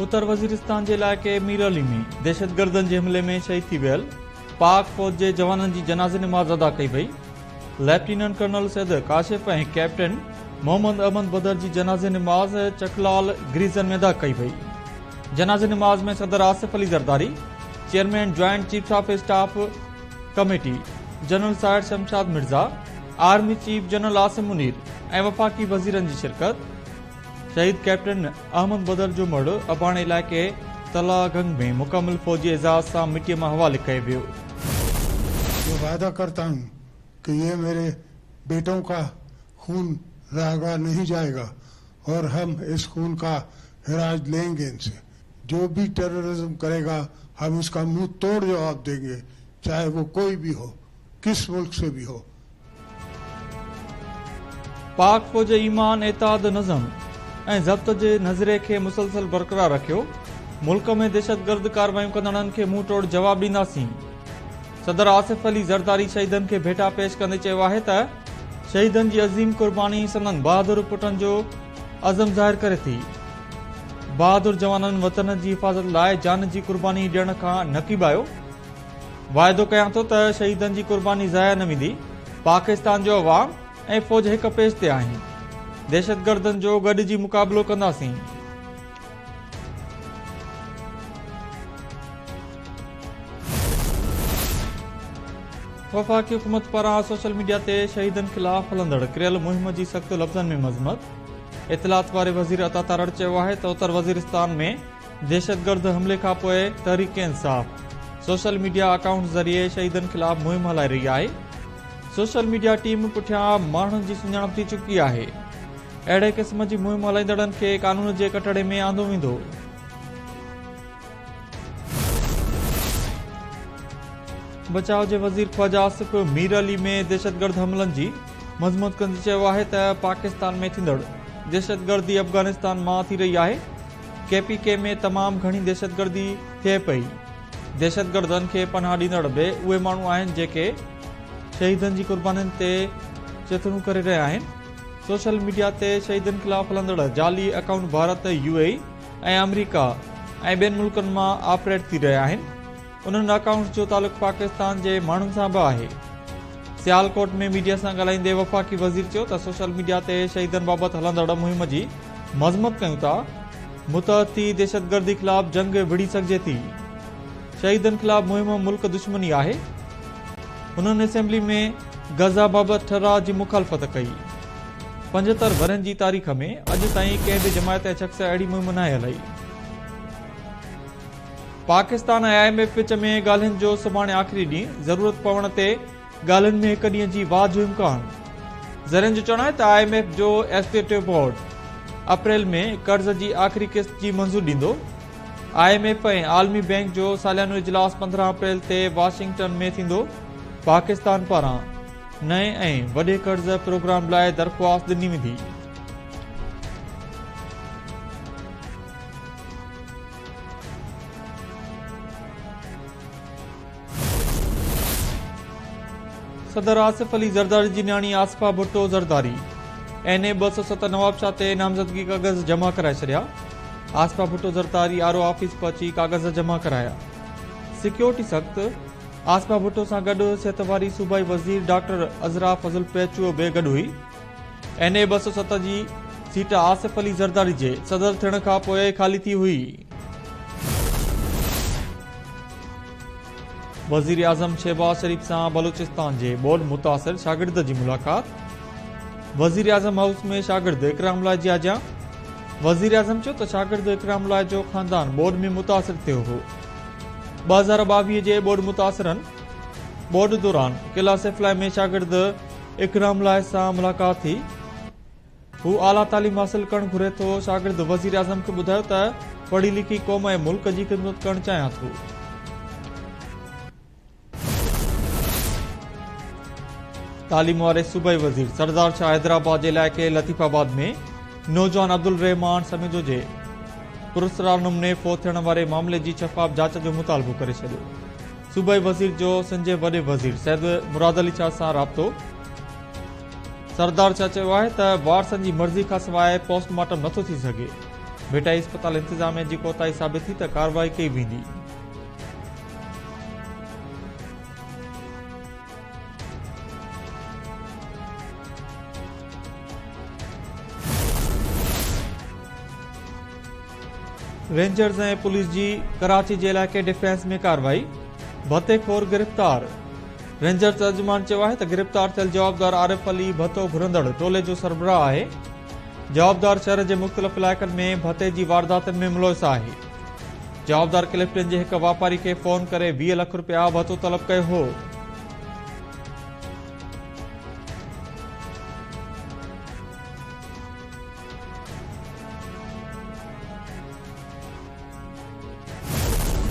اتر وزيرستان جي علائقي مير علي ۾ دهشتگردن جي حملي ۾ شهيد ٿي ويل پاڪ فوج جي جوانن جي جنازي نماز ادا ڪئي وئي. Lieutenant colonel Syed Kashif ۽ captain Muhammad Ahmed Badar جي جنازي نماز چڪلال گريزن ۾ ادا ڪئي وئي. جنازي نماز ۾ صدر Asif Ali Zardari, chairman joint chiefs of staff committee general Sahir Shamshad Mirza, army chief general Asim Munir ۽ وفاقي وزيرن جي شرڪت. شهيد ڪئپٽن احمد بدر جو مڙهه اباڻي علائقي تلاگنگ ۾ مڪمل فوجي اعزاز سان مٽيء مان حوالي ڪيو ويو. ये वादा करता हूं कि ये मेरे बेटों का खून रायगा नहीं जाएगा और हम इस खून का हिराज लेंगे इनसे। जो भी टेररिज्म करेगा हम उसका मुंह तोड़ जवाब देंगे, चाहे वो कोई भी हो, किस मुल्क से भी हो। پاڪ فوج ايمان، اعتاد، نظم ۽ ضبط جي نظريي کي مسلسل برقرار رکيو، ملڪ ۾ دهشتگرد ڪارروايون ڪندڙن کي منهن ٽوڙ جواب ڏينداسين. صدر آصف علي زرداري شهيدن کي ڀيٽا پيش ڪندي چيو آهي ته شهيدن جي عظيم قرباني سندن بهادر پٽن جو عزم ظاهر ڪري ٿي. بهادر جوانن وطن جي حفاظت لاء جان جي قرباني ڏيڻ کان نه ڪيٻايو. واعدو ڪيان ٿو ته شهيدن جي قرباني ضايع نه ويندي، پاڪستان جو عوام ۽ فوج هڪ پيج تي آهن، دهشتگردن جو گڏجي مقابلو ڪنداسين. وفاقي حڪومت پاران سوشل ميڊيا تي شهيدن خلاف هلندڙ ڪريل مهم جي سخت لفظن ۾ مذمت، اطلاعات واري وزير عطا تارڙ چيو آهي ته اتر وزيرستان ۾ دهشتگرد حملي کانپوء Tehreek Insaf social media accounts ذريعي شهيدن خلاف مهم هلائي رهي آهي، سوشل ميڊيا ٽيم پٺيان ماڻهن جي سڃاڻپ ٿي چڪي آهي، اهڙي قسم جي مهم هلائيندڙن کي قانون جي ڪٽهڙي ۾ آندو ويندو. بچاء جي وزير خواجه آصف مير علي ۾ دهشتگرد حملن جي مذمت ڪندي چيو آهي ته پاڪستان ۾ ٿيندڙ دهشتگردي افغانستان مان ٿي رهي آهي، ڪي پي ڪي ۾ تمام گهڻي دهشتگردي ٿئي پئي، دهشتگردن کي پناهه ڏيندڙ به اهي ماڻهو آهن جيڪي شهيدن جي قربانين تي چٿرون ڪري رهيا آهن، سوشل ميڊيا تي شهيدن خلاف هلندڙ جعلي اڪائونٽ ڀارت، يو اي اي ۽ آمريڪا ۽ ٻين ملڪن مان آپريٽ ٿي رهيا آهن. انهن اڪائونٽس جو تعلق پاڪستان جي ماڻهن سان به آهي. سيالڪوٽ ۾ ميڊيا سان ڳالهائيندي وفاقي وزير چيو ته سوشل ميڊيا تي شهيدن بابت هلندڙ مهم جي مذمت ڪيون ٿا، متحد ٿي دهشتگردي خلاف جنگ وڙهي سگهجي ٿي، شهيدن خلاف مهم ملڪ دشمني آهي. هنن اسيمبلي ۾ غزه بابت ٺهراء جي مخالفت ڪئي. 75 ورهين جي تاريخ ۾ اڄ تائين ڪنهن به جماعت يا شخص اهڙي مهم ناهي هلائي. پاڪستان ۽ I M F وچ ۾ ڳالهين جو سڀاڻي آخري ڏينهن، ضرورت پوڻ تي ڳالهين ۾ هڪ ڏينهن جي واڌ جو امڪان. ذريعن جو چوڻ آهي ته I M F جو ايگزيڪيوٽو بورڊ اپريل ۾ قرض جي آخري قسط جي منظوري ڏيندو. I M F ۽ عالمي بئنڪ جو ساليانو اجلاس 15 اپريل تي واشنگٽن ۾ ٿيندو. پاڪستان پاران نئين ۽ وڏي قرض پروگرام لاء درخواست ڏني ويندي. صدر آصف علي زرداري جي نياڻي آصفه ڀٽو زرداري اين اي 207 نوابشاهه تي نامزدگي ڪاغذ جمع ڪرائي ڇڏيا. Aseefa Bhutto Zardari R O office پهچي ڪاغذ جمع ڪرايا. سيڪيورٽي سخت، آصفه ڀٽو سان گڏ صحت واري صوبائي وزير ڊاڪٽر عذرا فضل پيچوهو به گڏ هئي. اين اي 207 جي سيٽ آصف علي زرداري جي صدر ٿيڻ کان پوء خالي ٿي هئي. وزيراعظم شهباز شريف سان بلوچستان جي ٻوڏ متاثر شاگرد جي ملاقات، وزيراعظم هائوس ۾ شاگرد اڪرام الله جي آجيان، وزيراعظم چيو ته شاگرد اڪرام الله جو خاندان ٻوڏ ۾ متاثر ٿيو هو، 2022 جي ٻوڏ متاثرن ٻوڏ دوران قلعه سيف الله ۾ شاگرد اڪرام الله سان ملاقات ٿي. هو اعليٰ تعليم حاصل ڪرڻ گهري ٿو. شاگرد وزيراعظم کي ٻڌايو ته پڙهي لکي قوم ۽ ملڪ جي خدمت ڪرڻ چاهيان ٿو. تعليم واري صوبائي وزير سردار شاهه حيدرآباد جي علائقي لطيف آباد ۾ نوجوان عبدالرحمان سميجو جي پراسرار نموني فوت ٿيڻ واري معاملي جي شفاف جاچ جو مطالبو ڪري ڇڏيو. صوبائي وزير جو سنڌ جي وڏي وزير سيد مراد علي شاهه سان رابطو، سردار شاهه چيو آهي ته وارثن جي مرضي کانسواء پوسٽ مارٽم نٿو ٿي سگهي. ڀٽائي اسپتال انتظاميه جي ڪوتاهي ثابت ٿي ته ڪارروائي ڪئي ويندي. رينجرز ۽ پوليس جي ڪراچي جي علائقي ڊفينس ۾ ڪارروائي، ڀتي خور گرفتار، رينجرز ترجمان چيو آهي ته گرفتار ٿيل جوابدار عارف علي ڀتو گهرندڙ ٽولي جو سربراهه آهي، جوابدار شهر جي مختلف علائقن ۾ ڀتي جي وارداتن ۾ ملوث آهي، جوابدار ڪلفٽن جي هڪ واپاري کي فون ڪري 20 لک رپيا ڀتو طلب ڪيو هو.